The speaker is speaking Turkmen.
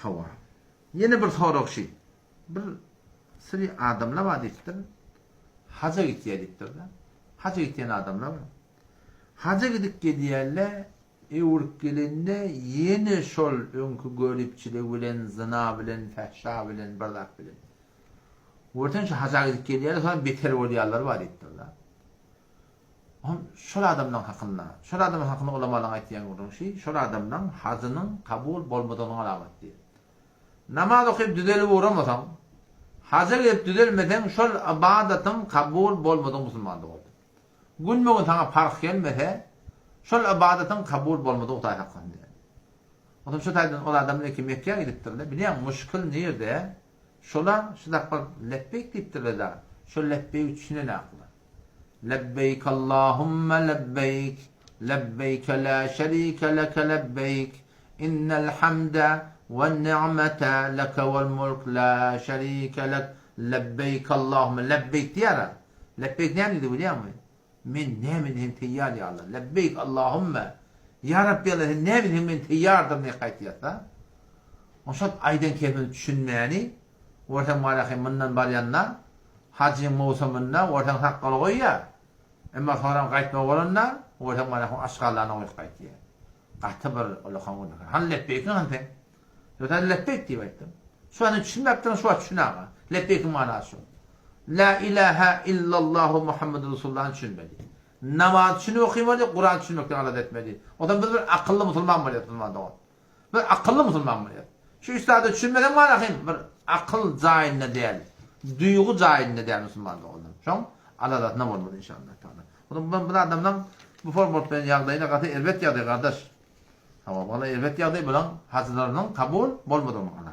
Hawa. Ýene bir sorag şi. Bir syry adamlar bar diýipdir. Haja gitýär diýipdir-de. Haja gitýän adamlar bar. Haja gidip gelýärler, öwrüp gelende ýene şol öňki göripçiligi bilen, zyna bilen, fähşa bilen, bir zat bilen. Görseň şu haja gidip gelýärler, soňam beter bolýarlar bar diýipdir-de. Ohm şol adamlaň hakynda, şol adamlaň hakynda ulamalaň aýtýan gürrüňi şi, şol adamlaň hajynyň kabul bolmadygynyň alamaty diýip. Namaz okyp düzelip ugramasaň, haja gelip düzelmeseň şol ybadatyň kabul bolmadygy musulmanda boldy. Günbe-gün saňa parh gelmese, şol ybadatyň kabul bolmadygy Hudaý saklasyn diýýär. Onsoň şu taýdan ol adamlar iki Mekgä gidipdirler. Bilýäňmi muşkil nirde? Şolar şu dakbar lepbeýk diýipdirler-de, şol lepbeýgi düşünenaklar. Lebbeýk Allahumma lebbeýk, lebbeýke la şerike leke lebbeýk, innel hamde wen ni'mete leke vel mulk la şerike lek, lebbeýk Allahumma lebbeýk diýýär-ä. Lebbeýk näme diýdi bilýäňmi? Men näme diýseň teýýar ýa Allah. Lebbeýk Allahumma. Ýa Rabbi Allah sen näme diýseň men teýýardyryn diýip gaýtýar-da. Oşol aýdan kelimesine düşünmäni Görseň Malahy mundan barýanda, hajyň möwsüminde görseň sakgal goýýar. Emma soňram gaýtmagy bolanda, görseň Malahy aşgalaryny goýup gaýtýar. Gaty bir ullakan günäkär. Hany lepbeýkiň hany seň? Ýogsa lepbeýk diýip aýtdym. Şu wagt düşünmäpdirin, şu wagt düşün aga. Lepbeýkiň manasy şu. La ilaha illallahu Muhammedur Resulullahny düşünmedi. Namaz düşünip okymady, Kuran düşünmekden alada etmedi. Onsoň biz bir akylly musulman bolýas musulman dogan. Bir akylly musulman bolýar. Şu üç zada düşünmeseň bar ahym bir akyl jaýynda däl, duýgy jaýynda däl musulman doganlar. Şoň aladasyna bolmaly inşallah taala. Onuň bu adamlaň bu form bolup beren ýagdaýy-da gaty erbet ýagdaý gardaş. Hawa, walla erbet ýagdaý bulaň hajylarynyň kabul bolmadygynyň alamaty.